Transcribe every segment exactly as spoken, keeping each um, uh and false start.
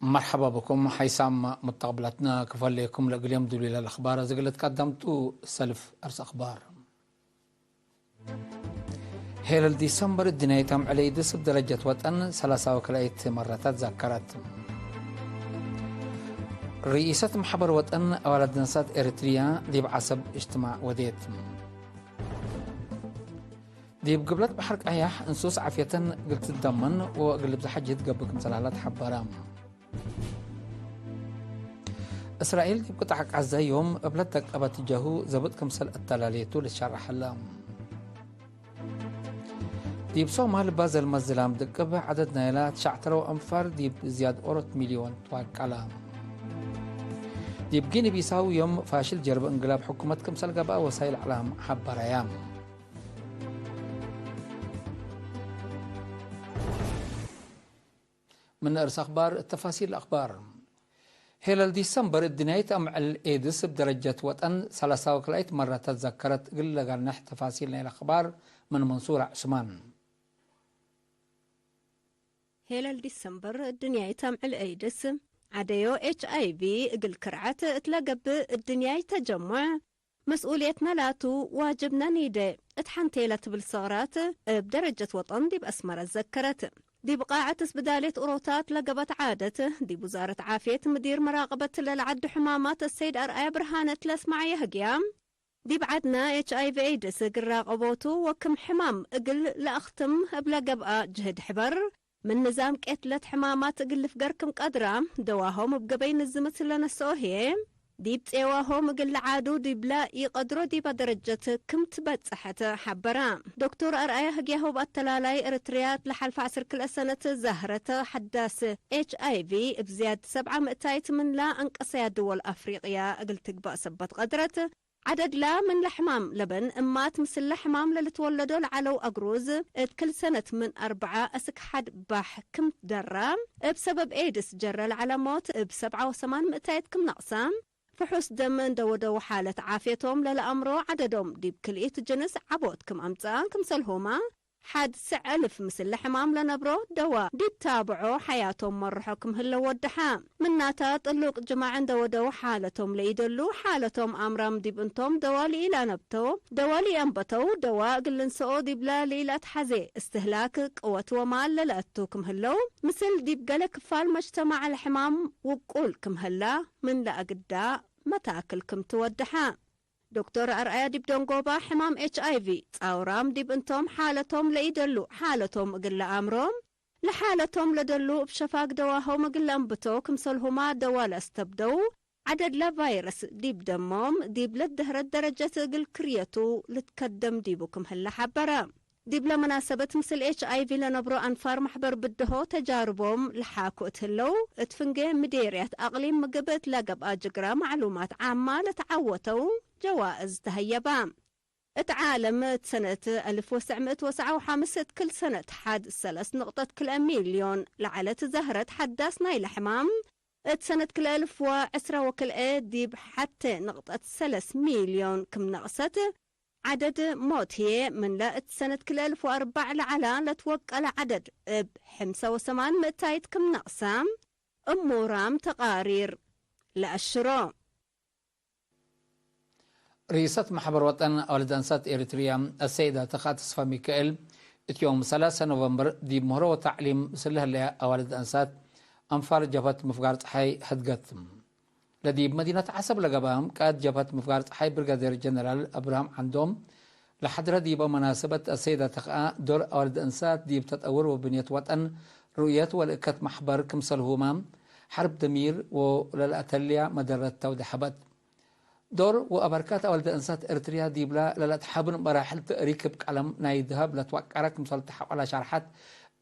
መርሐባ ብኩም ሐይሳም ሙተቅብላትና፣ ክፈሌኩም ለእግል ዮም ዱብሊለ ለአኽባር እግል ልትቀደምቱ ሰልፍ አርስ አኽባር። ሄለል ዲሰምበር እድንያይት አምዕል ኤድስ እብ ደረጀት ወጠን ሰላሳ ወክልኤት መረታት ዛከረት። ርኢሰት መሕበር ወጠን አዋልድ እንሳት ኤሪትርያ ዲብ ዐሰብ እጅትማዕ ወዴት። ዲብ ግብለት በሐር ቀያሕ እንሱስ ዓፍየተን እግል ትደመን ወእግል ብዝሓ ጅህድ ገብእ ክምሰል ሀለ ተሐበረ። እስራኤል ዲብ ቅጣዕ ቃዘ ዮም እብ ለትደቀበት ጀሁ ዘብጥ ክምሰል አተላሌቱ ልትሸረሕ ሀለ። ዲብ ሶማል ባዘል መዝላም ድቅብ ዐደድ ናይላ ትሸዕተረው አንፋር ዲብ ዝያድ ኦሮት ሚልዮን ትዋቀለ። ዲብ ጊኒ ቢሳው ዮም ፋሽል ጀርብ እንቅላብ ሕኩመት ክምሰል ገብአ ወሳይል እዕላም ሐበረያ። ምን እርስ አኽባር፣ ተፋሲል አኽባር። ሄለል ዲሰምበር እድንያይት አምዕል ኤድስ እብ ደረጀት ወጠን ሰላሳ ወክልኤት መረ ተዘከረት። እግል ለጋንሕ ተፋሲል ናይ አኽባር ምን መንሱር ዑስማን። ሄለል ዲሰምበር እድንያይት አምዕል ኤድስ ዐደዮ ኤች አይ ቪ እግል ክርዐት እት ለገብእ እድንያይ ተጀሙዕ መስኡልየትነ ላቱ፣ ዋጅብነ ኒዴ እት ሐንቴ ለትብል ሰግራት እብ ደረጀት ወጠን ዲብ አስመረ ዘከረት። ዲብ ቃዐት እስብዳልየት ኡሮታት ለገበት ዓደት፣ ዲብ ውዛረት ዓፍየት ምዲር መራቀበት ለለዐዱ ሕማማት አሰይድ አርአያ ብርሃነ እት ለአስመዐየ ህግያ፣ ዲብ ዐድነ ኤች አይ ቪ ኤድስ እግል ራቀቦቱ ወክም ሕማም እግል ለአክትም እብ ለገብአ ጅህድ ሕበር፣ ምን ንዛም ቄትለት ሕማማት እግል ልፍገር ክም ቀድራ፣ ደዋሆም እብ ገበይ ንዝም እት ለነስኦ ህዬ፣ ዲብ ጼዋሆም እግል ለዓዱ ዲብለ ኢቀድሮ ዲበ ደረጀት ክም ትበጽሐት ሐበረ። ዶክቶር አርአያ ህግያሁ እብ አተላላይ ኤረትርያ እት ለሐልፈ ዐስር ክልኤ ሰነት ዛህረት ሐዳስ ኤች አይ ቪ እብ ዝያድ ሰብዓ ምእታይት ምንላ አንቀሰያ ድወል አፍሪቅያ እግል ትግበእ ሰበት ቀድረት። ዐደድላ ምን ለሕማም ለበን እማት ምስለ ሕማም ለልትወለዶ ለዐለው አግሩዝ፣ እት ክል ሰነት ምን አርበዐ እስክ ሐድ ባሕ ክም ትደራ፣ እብ ሰበብ ኤድስ ጀረ ለዐለ ሞት እብ ሰብዓ ወሰማን ምእታይት ክም ነቅሰ፣ ፍሑስ ደም እንደ ወደው ሓለት ዓፍየቶም ለለአምሮ ዐደዶም ዲብ ክልኢት ጅንስ ዐቦት ክም አምጽአ፣ ክምሰልሁመ ሐድ ስዕ እልፍ ምስል ለሕማም ለነብሮ ደዋ ዲብ ታብዖ ሐያቶም መርሖ ክም ህለ ወደሐ። ምናተ ጥሉቅ ጅማዕ እንደ ወደው ሓለቶም ለኢደሉ፣ ሓለቶም አምራም ዲብ እንቶም ደዋ ለኢለአንበተው፣ ደዋ ለኢአንበተው፣ ደዋ እግል ልንሰኦ ዲብለ ለኢለአትሐዜ እስትህላክ ቅወት ወማል ለለአቱ ክም ህለው፣ ምስል ዲብ ገሌ ክፋል መጅተማዕ ለሕማም ውቁል ክም ህላ ምን ለአግዳ መታክል ክም ትወደሐ። ዶክቶር አርአያ ዲብ ደንጎባ ሕማም ኤች አይ ቪ ጻውራም ዲብ እንቶም ሓለቶም ለኢደሉ፣ ሓለቶም እግል ለአምሮም፣ ለሓለቶም ለደሉ እብ ሸፋግ ደዋሆም እግል ለአንብቶ፣ ክምሰልሁማ ደዋ ለአስተብደው ዐደድ ለቫይረስ ዲብ ደሞም ዲብ ለደህረት ደረጀት እግል ክርየቱ ልትከደም ዲቡ ክም ህለ ሐበረ። ዲብለ መናሰበት ምስል ኤች አይ ቪ ለነብሮ አንፋር መሕበር ብድሆ ተጃርቦም ለሓኩ እት ህለው፣ እት ፍንጌ ምዴርያት አቅሊም ምግብ እት ለገብአ ጅግረ ማዕሉማት ዓማ ለተዓወተው ጀዋእዝ ተሀየባ። እት ዓለም እት ሰነት አልፍ ወትሰዕ ምእት ወሰብዓ ወሐምስ እት ክል ሰነት ሐድ ሰለስ ንቅጠት ክልኤ ሚልዮን ለዐለት ዛህረት ሐዳስ ናይለ ሕማም፣ እት ሰነት ክልኤ አልፍ ወዕስራ ወክልኤ ዲብ ሐቴ ንቅጠት ሰለስ ሚልዮን ክም ነቅሰት፣ ዐደድ ሞት ህዬ ምንለ እት ሰነት ክልኤ አልፍ ወአርበዕ ለዐላ ለትወቀለ ዐደድ እብ ሐምሳ ወሰማን ምእታይት ክም ነቅሰ፣ እሙራም ተቃሪር ለአሽሮ። ርኢሰት መሕበር ወጠን አዋልድ አንሳት ኤሪትርያ አሰይዳ ተኽአ ተስፋ ሚካኤል፣ እት ዮም ሰላሰ ኖቨምበር ዲብ ምህሮ ወተዕሊም ምስል ለህለያ አዋልድ አንሳት አንፋር ጀብሀት ምፍጋር ጸሓይ ሀድገት። ለዲብ መዲነት ዐሰብ ለገብአ ቃእድ ጀብሀት ምፍጋር ጸሓይ ብርጋዴር ጀነራል አብርሃም ዐንዶም ለሐድረ ዲበ መናሰበት አሰይዳ ተኽአ፣ ዶር አዋልድ አንሳት ዲብ ተጠውር ወብንየት ወጠን፣ ሩእየት ወልእከት መሕበር ክምሰልሁመ ሐርብ ደሚር ወለለአተልያ መደረት ተውደሐበት። ዶር ወአበርካት አወልደ እንሳት ኤረትርያ ዲብላ ለለአትሓብን መራሕል ተእሪክ እብ ቀለም ናይ ደሀብ ለትወቀረ ክምሰል ተሐቆለ ሸርሐት።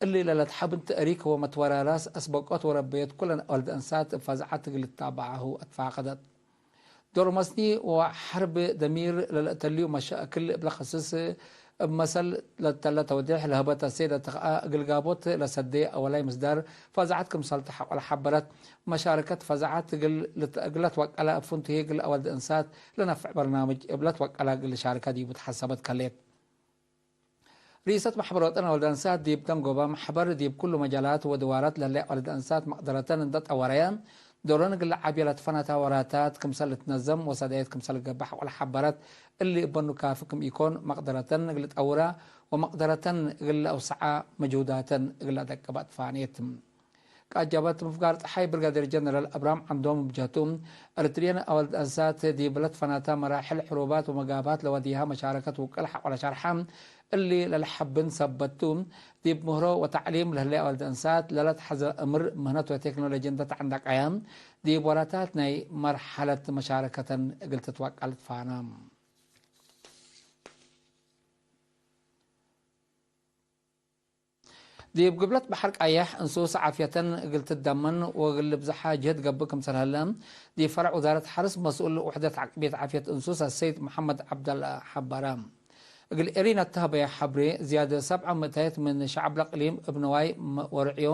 እሊ ለለአትሓብን ተእሪክ ወመትወራራስ አስበቆት ወረበየት ኩለን አወልደ እንሳት እብ ፈዝዐት እግል ልትታበዓሁ አትፋቀደት። ዶር መስኒ ወሐርብ ደሚር ለለአተልዩ መሻክል እብ ለከስስ እብ መሰል ለተለ ተውዴሕ ለህበት አሰይደ ተኽአ እግል ጋቦት ለሰዴ አወላይ ምስዳር ፈዝዐት ክምሰል ተሐቆለ ሐበረት። መሻረከት ፈዝዐት እግል ልት-፣ እግል ለትወቀለ እብ ፍንቱይ እግል አወልድ እንሳት ለነፍዕ በርናምጅ እብ ለትወቀለ እግል ልሻርከ ዲቡ ተሐሰበት ከሌት። ርኢሰት መሕበር ወጠን አወልድ አንሳት ዲብ ደንጎባ፣ መሕበር ዲብ ኩሉ መጃላት ወድዋራት ለህለ አወልድ አንሳት መቅደረተን እንደ ጠወረየ፣ ዶረን እግል ለዓብየ ለትፈናተ ወራታት ክምሰል ልትነዘም ወሰዳየት ክምሰል ልገብእ ሐቆለ ሐበረት። እሊ እበኑ ካፊ ክም ኢኮን፣ መቅደረተን እግል ልጠውራ ወመቅደረተን እግል ለአውሰዓ መጅሁዳተን እግል ለአደቅበ ትፋኔት። ቃጀበት ምፍጋር ጸሓይ ብርጋዴር ጀነራል አብርሃም ዓንዶም እብ ጀህቱ፣ ኤሪትርየን አወልድ አንሳት ዲብ ለትፈናተ መራሕል ሕሩባት ወመጋብሀት ለወዲሃ መሻረከት ውቅል ሐቆለ ሸርሐ። እሊ ለልሐብን ሰበት ቱ፣ ዲብ ምህሮ ወተዕሊም ለህለ አወልድ አንሳት ለለትሐዘ እምር ምህነት ወቴክኖሎጂ እንደ ተዐንደቀየ፣ ዲብ ወራታት ናይ መርሐለት መሻረከተን እግል ትትወቀል ትፋነ። ዲብ ግብለት በሐር ቀየሕ እንሱስ ዓፍየተን እግል ትደመን ወእግል ልብዝሐ ጅህድ ገብእ ክምሰል ሀለ፣ ዲብ ፈረዕ ውዛረት ሐርስ መስኡል ውሕደት ዓቅብየት ዓፍየት እንሱስ አሰይድ መሐመድ ዐብደላ ሐበረ። እግል ኤሪና እተሀበየ ሐብሬ፣ ዝያድ ሰብዐ ምእታይት ምን ሸዐብ ለእቅሊም እብ ንዋይ ወርዕዮ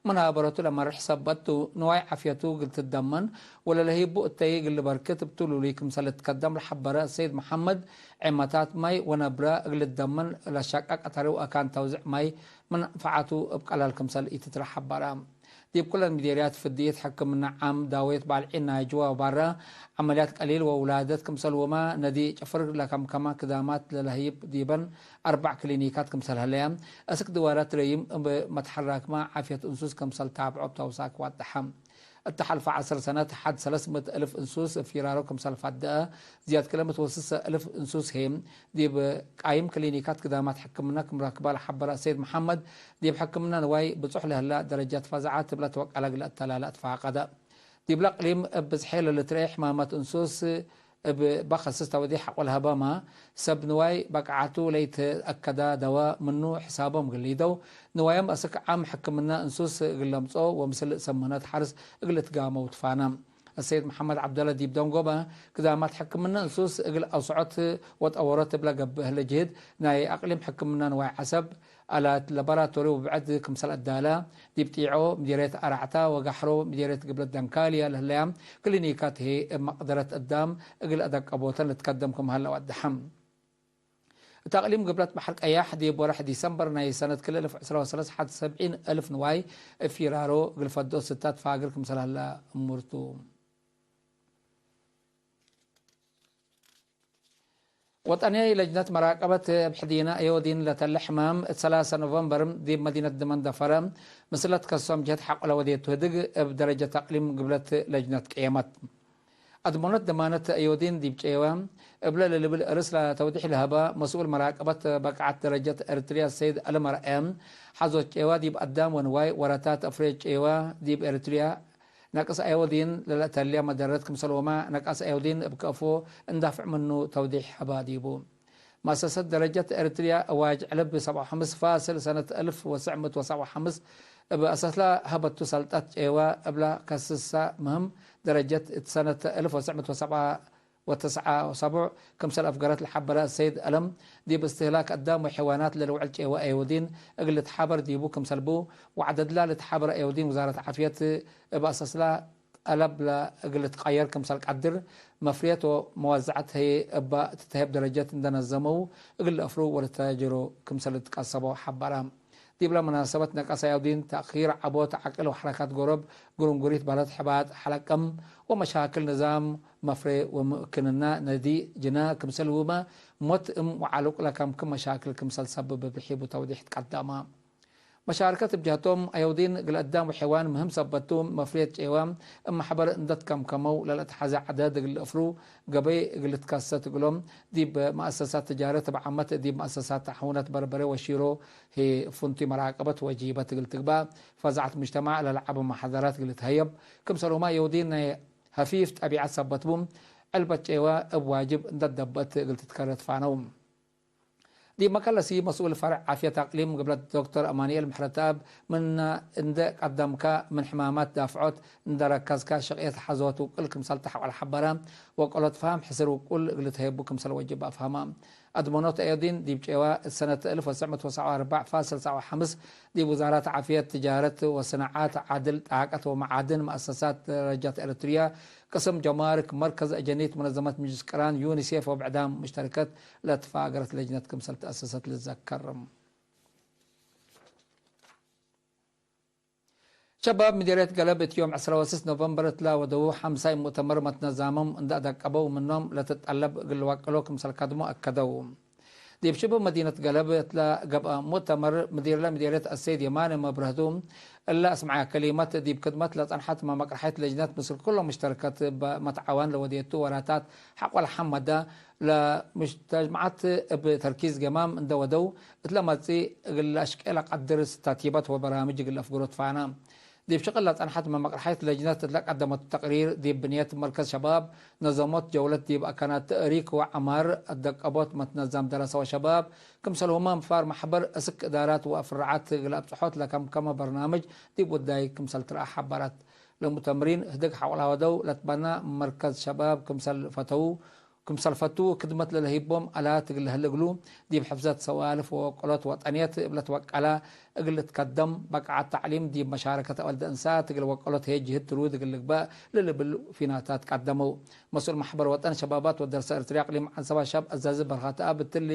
መናበረቱ ለመርሕ ሰበት ቱ፣ ንዋይ ዓፍየቱ እግል ትደመን ወለለህይቡ እተይ እግል ልበርክት እብ ትሉሉይ ክምሰል ልትከደም ለሐበረ አሰይድ መሐመድ፣ ዔመታት ማይ ወነብረ እግል ልትደመን ለሸቀቅ አተሪ ወአካን ተውዝዕ ማይ መንፈዓቱ እብ ቀላል ክምሰል ኢትትረሐበረ። ዲብ ኩለን ምዴርያት ፍድይት ሕክምነ ዓም፣ ዳወየት ባልዒን ናይ ጅወ ወባረ፣ ዐመልያት ቀሊል ወውላደት ክምሰልሁመ ነዲ ጭፍር ለከምከመ ክዳማት ለለህይብ ዲበን አርበዕ ክሊኒካት ክምሰል ሀለየ። እስክ ድዋራት ረይም እብ መትሐራክመ ዓፍየት እንሱስ ክምሰል ታብዖ እብ ተውሳክ ዋደሐ። እተ ሐልፈ ዐስር ሰነት ሐድ ሰለስ ምእት እልፍ እንሱስ ፊራሮ ክምሰል ፈደአ፣ ዝያድ ክለ ምእት ወስሰ እልፍ እንሱስ ህዬ ዲብ ቃይም ክሊኒካት ክዳማት ሕክምነ ክም ረክባ ለሐበረ አሰይድ መሐመድ፣ ዲብ ሕክምነ ንዋይ ብጹሕ ለህላ ደረጃት ፈዛዐት እብለ ትወቀለ እግለ እተላለ አትፋቀደ። ዲብለ እቅሊም እብ ብዝሐ ለልትረኤ ሕማማት እንሱስ እብ በከስስ ተውዲሕ ሐቆ ለሀበመ፣ ሰብ ንዋይ በቃዐቱ ለኢተአከደ ደወ ምኑ ሕሳቦም እግል ሊደው፣ ንዋዮም አስክ ዓም ሕክምነ እንሱስ እግል ለምጽኦ ወምስል ሰብ ምህነት ሐርስ እግል ልትጋመው ትፋነ። አሰይድ መሐመድ ዐብደለ ዲብ ደንጎበ፣ ክዳማት ሕክምነ እንሱስ እግል አውሰዖት ወጠወሮት እብለ ገብእ ህለ ጅህድ፣ ናይ አቅሊም ሕክምነ ንዋይ ዐሰብ፣ አላት ለቦራቶሪ ወብዕድ ክምሰል አዳለ፣ ዲብ ጢዖ፣ ምዲርየት አራዕተ ወጋሕሮ፣ ምዲርየት ግብለት ደንካልየ ለህለያ ክሊኒካት ህዬ እብ መቅደረት አዳም እግል አደቀቦተን ልትከደም ክም ሀለ ወደሐ። እት አቅሊም ግብለት በሐር ቀያሕ ዲብ ወርሕ ዲሰምበር ናይ ሰነት ክልኤ እልፍ ዕስራ ወሰለስ ሐድ ሰብዒን እልፍ ንዋይ እብ ፊራሮ እግል ፈድኦ ስታት ፋግር ክምሰል ሀለ እሙር ቱ። ወጠንያይ ለጅነት መራቀበት እብ ሕዲነ አዮዲን ለተለ ሕማም እት ሰላሰ ኖቨምበር ዲብ መዲነት ድመንደፈረ ምስለ ትከሶም ጀህት ሐቆለ ወዴቱ ህድግ እብ ደረጀት አቅሊም ግብለት ለጅነት ቅየመት። አድሞነት ደማነት አዮዲን ዲብ ጨወ እብለ ለልብል እርስ ለተውዲሕ ለሀበ መስኡል መራቀበት በቃዐት ደረጀት ኤሪትርያ ሰይድ አሊ መርዐ፣ ሐዞት ጨወ ዲብ አዳም ወንዋይ ወረታት አፍሬት ጨወ ዲብ ኤሪትርያ ነቅስ አዮዲን ለለአተልያ መደረት ክምሰልሁመ ነቃስ አዮዲን እብ ከአፎ እንዳፍዕ ምኑ ተውዲሕ ሀባ ዲቡ። መአሰሰት ደረጀት ኤሪትርያ አዋጅ ዕልብ ሰብዓ ወሐምስ ፋስል ሰነት አልፍ ወትሰዕ ምእት ወሰብዓ ወሐምስ እብ አሰስላ ሀበቱ ሰልጠት ጨወ እብላ ከስሰ ምህም ደረጀት እት ሰነት አልፍ ወትሰዕ ምእት ወሰብዓ ወተስዓ ወሰቡዕ ክምሰል አፍገረት ለሐበረ አሰይድ አለም፣ ዲብ እስትህላክ አዳም ወሐይዋናት ለልውዕል ጨወ አዮዲን እግል ልትሓበር ዲቡ ክምሰል ቡ ወዐደድላ ልትሓበር አዮዲን ውዛረት ዓፍየት እብ አሰስላ ጠለብ ለእግል ልትቀየር ክምሰል ቀድር፣ መፍርየት ወመወዘዐት ህዬ እበ ትትሀየብ ደረጀት እንደ ነዘመው እግል ለአፍሩ ወልታጅሮ ክምሰል ልትቀሰቦ ሐበረ። ዲብለ መናሰበት ነቀስ አዮዲን፣ ተእኪር ዐቦት ዐቅል ወሐረካት ጎሮብ፣ ግሩንጉሪት በለት ሕባጥ ሐለቀም ወመሻክል ንዛም መፍሬ ወምእክንና ነዲ ጅና ክምሰልሁመ ሞት እም ወዓሉቅ ለከምክም መሻክል ክምሰል ሰብብ እብ ሒቡ ተውዲሕ ትቀደመ። መሻርከት እብ ጀህቶም፣ አዮዲን እግል አዳም ወሐይዋን ምህም ሰበት ቱ፣ መፍርየት ጨወ እብ መሕበር እንደ ትከምከመው ለለአትሐዜ ዐደድ እግል ልአፍሩ ገበይ እግል ልትከሰት እግሎም፣ ዲብ መአሰሳት ትጃረት እብ ዓመት፣ ዲብ መአሰሳት ተዕውነት በርበሬ ወሺሮ ህዬ ፍንቱይ መራቀበት ወጂበት እግል ትግባእ፣ ፈዛዐት ሙጅተማዕ ለለዐበ መሐደራት እግል ልትሀየብ፣ ክምሰልሁመ አዮዲን ናይ ሀፊፍ ጠቢዐት ሰበት ቡ፣ ዕልበት ጨወ እብ ዋጅብ እንደ ደበት እግል ትትከረ ትፋነው። ዲብ መከለሲ መስኡል ፈርዕ ዓፍየት አቅሊም ግብለት ዶክተር አማኑኤል ምሕረተአብ፣ ምነ እንደ ቀደምከ ምን ሕማማት ዳፍዖት እንደ ረከዝከ ሽቅየት ሐዞት ውቅል ክምሰል ተሐቆለ ሐበረ፣ ወቀሎት ፈሀም ሕስር ውቁል እግል ልትሀየቡ ክምሰል ወጅብ አፍሀመ። አድመኖት አዮዲን ዲብ ጨወ እት ሰነት አልፍ ወትሰዕ ምእት ወሰብዓ ወአርበዕ ፋስል ሰብዓ ወሐምስ ዲብ ውዛራት ዓፍየት፣ ትጃረት ወስናዓት፣ ዐድል፣ ጣቀት ወመዓድን፣ መአሰሳት ደረጀት ኤረትርያ፣ ቅስም ጀማርክ፣ መርከዝ አጀኒት፣ መነዘመት ምጅልስ ቅራን፣ ዩኒሴፍ ወብዕዳም ሙሽተርከት ለትፋገረት ለጅነት ክምሰል ተአሰሰት ልትዘከር። ሸባብ ምዴርየት ገለብ እት ዮም ዕስራ ወስስ ኖቨምበር እትለ ወደዉ ሐምሳይ ሙእተመር መትነዛምም እንደ አደቀበው ምኖም ለትጠለብ እግል ልወቅሎ ክምሰል ከድሞ አከደው። ዲብ ሽቡህ መዲነት ገለብ እትለ ገብአ ሙእተመር ምዲርለ ምዴርየት አሰይድ የማነ መብረህቱ እለ አስምዐ ከሊመት ዲብ ክድመት ለጸንሐት መመቅርሐይት ለጅነት ምስል ኩሎም ሙሽተረከት በመትዓዋን ለወዴቱ ወራታት ሐቆ ለሐመደ ለሙጅተማዐት እብ ተርኪዝ ገማም እንደ ወደው እትለ መጽእ እግል ለአሽቄ ለቀድር ስታቲበት ወበራምጅ እግል አፍግሮ ትፋና። ዲብ ሽቅል ለጸንሐት መመቅርሐይት ለጅነት እትለ ቀደመቱ ተቅሪር፣ ዲብ ብንየት መርከዝ ሸባብ ነዘሞት ጀውለት ዲብ አካናት ተእሪክ ወዐማር አደቀቦት መትነዛም ደረሰ ወሸባብ፣ ክምሰልሁመ አንፋር መሕበር እስክ እዳራት ወአፍራዓት እግል አብጽሖት ለከምከመ በርናምጅ ዲብ ውዳይ ክምሰል ትረአ ሐበረት። ለሙተምሪን ህድግ ሐቆ ለወደው ለትበና መርከዝ ሸባብ ክምሰል ፈተው፣ ክምሰል ፈቱ ክድመት ለለህይቦም አላት እግል ለህለ እግሉ፣ ዲብ ሕፍዘት ሰዋልፍ ወወቀሎት ወጠንየት እብ ለትወቀላ እግል ልትከደም፣ በቃዐት ተዕሊም ዲብ መሻረከት አወልደ እንሳት እግል ወቀሎት ህዬ ጅህድ ትሩድ እግል ልግበእ ለልብል ፊናታት ቀደመው። መስኡል መሕበር ወጠን ሸባባት ወደርሰ ኤርትርየ አቅሊም ዐንሰባ ሸብ አዛዚ በርሃትአብ እትሊ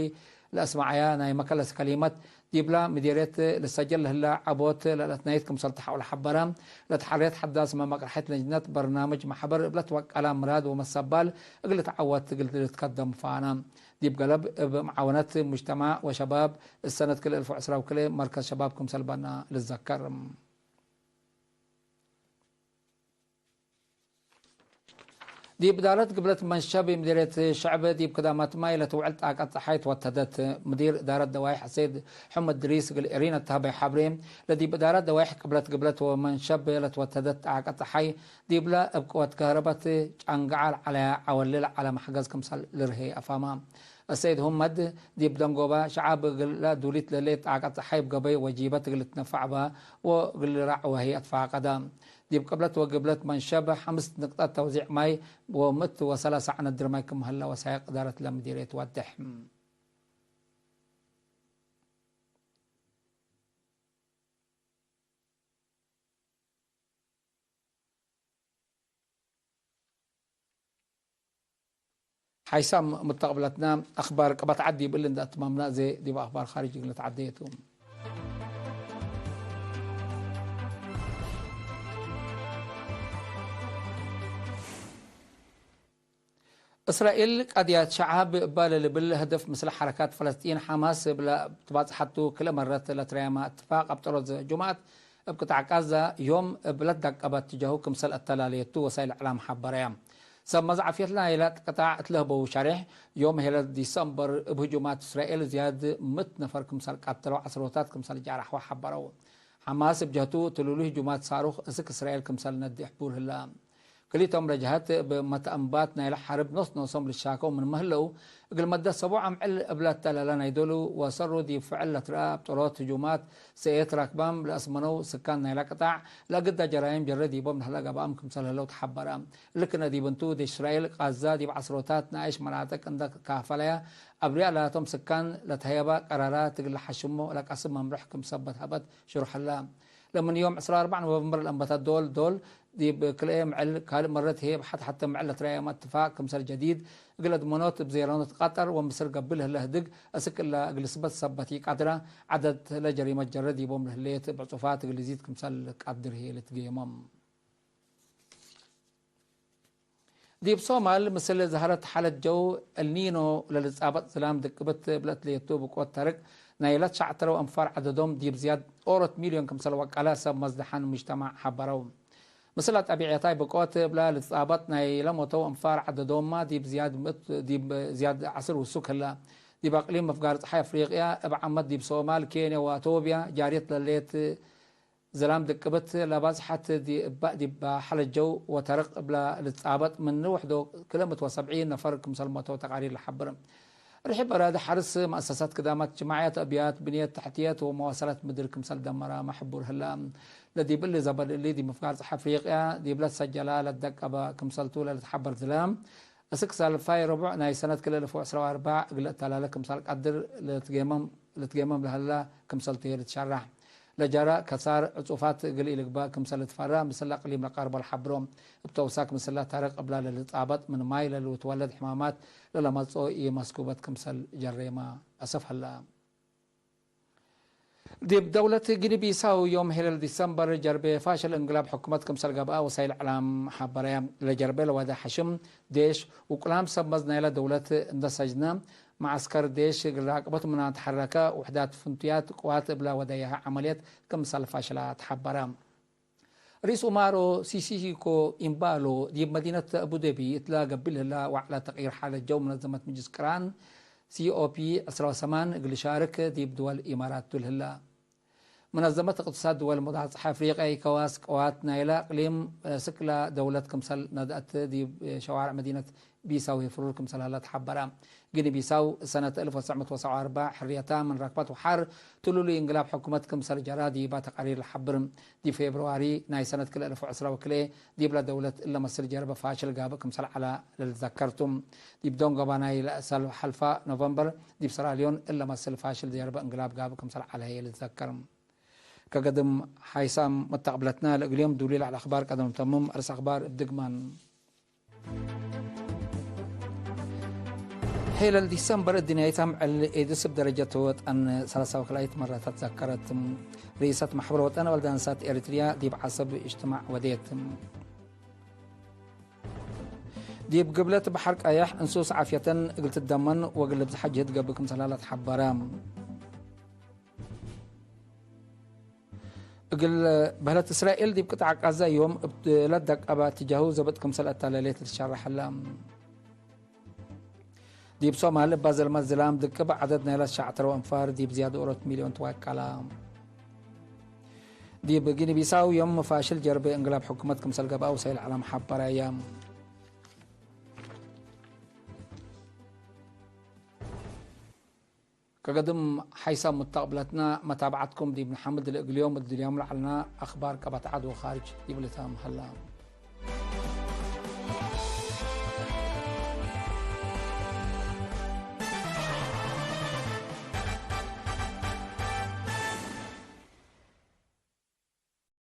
ለአስመዐያ ናይ መከለስ ከሊመት፣ ዲብላ ምዴርየት ልሰጀል ለህላ ዐቦት ለለአትናይት ክምሰል ተሐውል ሐበረ። ለተሐርየት ሐዳስ መመቅርሐት ለጅነት በርናምጅ መሕበር እብ ለትወቀላ ምራድ ወመሰባል እግል ልትዐወት እግል ልትከደም ፋና። ዲብ ገለብ እብ መዓወነት ሙጅተማዕ ወሸባብ እሰነት ክልኤ እልፍ ወዕስራ ወክልኤ መርከዝ ሸባብ ክምሰል በና ልዘከር። ዲብ እዳረት ግብለት መንሸብ ምዲርየት ሸዕብ ዲብ ክዳማት ማይ ለትውዕል ጣቀት ጸሓይ ትወተደት። ምዲር እዳረት ደዋይሕ ሰይድ ሕመድ ድሪስ እግል ኤሪነ ተህበይ ሐብሬ፣ ለዲብ እዳረት ደዋይሕ ቅብለት ግብለት ወመንሸብ ለትወተደት ጣቀት ጸሓይ ዲብለ እብ ቅወት ከህረበት ጫንግዓ ለዐለያ ዐወሌ ለዐለ መሕገዝ ክምሰል ልርሄ አፋማ። አሰይድ ሁመድ ዲብ ደንጎበ ሸዓብ እግለ ዱሊት ለሌት ጣቀት ጸሓይ እብ ገበይ ወጂበት እግል ልትነፈዕ በ ወእግል ልራዕ ወህይ አትፋቀደ። ዲብ ቅብለት ወግብለት መንሸብ ሐምስ ንቅጠት ተውዚዕ ማይ ወምእት ወሰላሳ ዐነት ድርማይ ክም ሀለ ወሳይቅ እዳረት ለምዲርየት ወድሕ። ሓይሳም ሙተቅብለትና አክባር ቅበት ዐድ ዲብ እሊ እንደ አትማምና፣ እዜ ዲብ አክባር ካርጅ እግል ነትዓደየ ቱ። እስራኤል ቀድየት ሸዓብ እባ ለልብል ህደፍ ምስለ ሐረካት ፈለስጢን ሐማስ እብ ለትባጽሐቱ ክልኤ መረት ለትረየመ እትፋቅ አብጠሮት ጁምዐት እብ ቅጣዕ ቃዛ ዮም እብ ለትደቀበት ትጀሁ ክምሰል አተላለየቱ ወሳይል እዕላም ሐበረያ። ሰብ መዝዓፍየት ናይለ ቅጣዕ እት ለህበው ሸሬሕ፣ ዮም ሄለ ዲሰምበር እብ ህጁማት እስራኤል ዝያድ ምእት ነፈር ክምሰል ቀተለው ዐስሮታት ክምሰል ጃርሐው ሐበረው። ሐማስ እብ ጀህቱ፣ ትሉሉ ህጁማት ሳሩክ እስክ እስራኤል ክምሰል ነዲ ሕቡር ህለ። ክሊቶም ለጀሀት እብ መትአንባት ናይለ ሐርብ ኖስ ኖሶም ልትሻከው ምንመ ህለው፣ እግል መደት ሰቡዕ አምዕል እብ ለተለለ ናይ ዶሉ ወሰሩ ዲብ ፍዕል ለትረአ አብጠሮት ህጁማት ሰእየት ራክባም ለአስመነው ስካን ናይለ ቅጣዕ፣ ለአግዳ ጀራይም ጀረ ዲቦም ለህለ ገብአም ክምሰል ህለው ተሐበረ። እሊ ክነ ዲብ እንቱ፣ ዴሽ እስራኤል ቃዛ ዲብ ዐስሮታት ነኣይሽ መናጥቅ እንደ ካፈለያ፣ አብርያ ላቶም ስካን ለተሀየበ ቀራራት እግል ለሐሽሞ ለቀስም መምርሕ ክም ሰበት ሀበት ሽሩሕ ህለ። ለምን ዮም ዕስራ ወአርበዕ ኖቨምበር ለአንበተ ዶል ዶል፣ ዲብ ክልኤ ምዕል ካልእ መረት ህዬ እብ ሐት ሐተ ምዕል ለትረየመ እትፋቅ ክምሰል ጀዲድ እግል አድመኖት እብ ዜረኖት ቀጠር ወምስር ገብእ ለህለ ህድግ፣ አስክ እለ እግል ስበት ሰበት ኢቀድረ፣ ዐደድ ለጀሪመት ጀረ ዲቦም ለህሌት እብ ዕጹፋት እግል ልዚድ ክምሰል ቀድር ህዬ ልትጌሞም። ዲብ ሶማል፣ ምስል ዘሀረት ሓለት ጀው ኤልኒኖ ለልጻበጥ ዝላም ድቅብት እብ ለእትሌቱ ብቆት ተርቅ፣ ናይ ለትሸዐተረው አንፋር ዐደዶም ዲብ ዝያድ ኦሮት ሚልዮን ክምሰል ወቀለ ሰብ መዝደሐን ሙጅተማዕ ሐበረው። ምስል አጠቢዐታይ ብቆት እብለ ልጻበጥ ናይ ለሞተው አንፋር ዐደዶምመ ዲብ ዝያድ ምእት፣ ዲብ ዝያድ ዐስር ውሱክ ህለ። ዲብ አቅሊም መፍጋር ጸሓይ አፍሪቅያ፣ እብ ዓመት ዲብ ሶማል፣ ኬንያ ወአቶብያ ጃርየት ለሌት ዝላም ድቅብት ለባጽሐት ዲ-፣ እባእ ዲብ ሐለጀው ወተርቅ እብለ ልትጻበጥ ምን ውሕዶ ክልኤ ምእት ወሰብዒን ነፈር ክምሰል ሞተው ተቃሪር ለሐብር። ርሒብ በራድ ሐርስ፣ መአሰሳት ክዳማት እጅትማዕየት፣ አብያት፣ ብንየት ተሕትየት ወመዋሰላት ምድር ክምሰል ደመራመ ሕቡር ህለ። ለዲብ እሊ ዘበን እሊ ዲብ ምፍጋር ጸሓይ አፍሪቅያ ዲብ ለትሰጀላ ለትደቀበ ክምሰልቱ ለልትሐበር ዝላም፣ እስክ ሳልፋይ ረቡዕ ናይ ሰነት ክልኤ እልፍ ወዕስራ ወአርበዕ እግል እተላለ ክምሰል ቀድር ልትጌመም፣ ልትጌመም ለህላ ክምሰልቱ ህዬ ልትሸረሕ። ለጀረ ከሳር ዕጹፋት እግል ኢልግበእ ክምሰል ልትፈራ ምስል አቅሊም ለቀርቦ ለሐብሮ። እብ ተውሳክ ምስለ ተርቅ እብላ ለልጻበጥ ምን ማይ ለልትወለድ ሕማማት ለለመጽኦ ኢመስኩበት ክምሰል ጀሬመ አሰፍ ሀላ። ዲብ ደውለት ጊኒ ቢሳው ዮም ሄለል ዲሰምበር ጀርቤ ፋሽል እንቅላብ ሕኩመት ክምሰል ገብአ ወሳይል እዕላም ሐበረ። ለጀርቤ ለወደ ሐሽም ዴሽ ውቁላም ሰብ መዝ ናይለ ደውለት እንደ ሰጅነ፣ መዐስከር ዴሽ እግል ራቅበት ምናን ተሐረከ፣ ውሕዳት ፍንቱያት ቅዋት እብለ ወደያሀ ዐመልየት ክምሰል ፋሽላ ተሐበረ። ሪስ ኡማሮ ሲሲኮ ኢምባሎ ዲብ መዲነት አቡደቢ እትላ ገቢል ህላ ወዐለ ተቅይር ሓለት ጀው መነዘመት ምጅልስ ቅራን፣ ሲ ኦ ፒ ዕስራ ወሰማን፣ እግል ሻርክ ዲብ ድወል ኢማራት ቱ ለህላ። መነዘመት እቅትሳድ ድወል ሙዳጽሐ አፍሪቀ ኢኮዋስ ቅዋት ናይለ እቅሊም ስክላ ደውለት ክምሰል ነድአት ዲብ ሸዋርዕ መዲነት ቢሳው ፍሩር ክምሰል ሀለ ተሐበረ። ጊኒ ቢሳው ሰነት አልፍ ወትሰዕ ምእት ወሰብዓ ወአርበዕ ሕርየታ ምን ረክበት ወሐር ትሉሉይ እንቅላብ ሕኩመት ክምሰል ጀራ ዲባ ተቃሪር ለሐብር። ዲብ ፌብርዋሪ ናይ ሰነት ክልኤ አልፍ ወዕስራ ወክልኤ ዲብለ ደውለት እለ መስል ጀርበ ፋሽል ጋብእ ክምሰል ዐለ ለልትዘከር ቱ። ዲብ ዶንጎባ ናይ ለአሰል ሐልፋ ኖቨምበር ዲብ ሰራልዮን እለ መስል ፋሽል ጀርበ እንቅላብ ጋብእ ክምሰል ዐለ ህዬ ልትዘከር። ከገድም ሓይሳም መተቅብለትና ለእግል ዮም ዱሊ ለዐለ አኽባር ቀደም ተምም። አርስ አኽባር እብ ድግማን። ሄለል ዲሰምበር እድንያይት አምዕል ኤድስ እብ ደረጀት ወጠን ሰላሳ ወክልአይት መረ ተትዘከረት። ርኢሰት ማሕበር ወጠን ወልድ አንሳት ኤሪትርያ ዲብ ዐሰብ እጅትማዕ ወዴት። ዲብ ግብለት በሐር ቀየሕ እንሱስ ዓፍየተን እግል ትደመን ወእግል ብዝሓ ጅህድ ገብእ ክምሰል ሀለ ተሐበረ። እግል በህለት እስራኤል ዲብ ቅጣዕ ቃዛ ዮም እብ ለደቀበ እትጃሁ ዘብጥ ክምሰል አታለሌት ልትሸረሕ ህለ። ዲብ ሶማል እባ ዘልመት ዝላም ድቅብ ዐደድ ናይለ ሸዐተ ወአንፋር ዲብ ዝያድ ኦሮት ሚልዮን ትዋቀለ። ዲብ ጊኒ ቢሳው ዮም ፋሽል ጀርቤ እንቅላብ ሕኩመት ክምሰል ገብአ ወሳይል እዕላም ሐበረየ። ከገድም ሓይሳም ሙተቅብለትና መታብዐትኩም ዲብ ነሐምድ። ለእግል ዮም እድልያም ለዐልና አኽባር ቀበት ዐድ ወኻርጅ ዲብልታም ሀላ።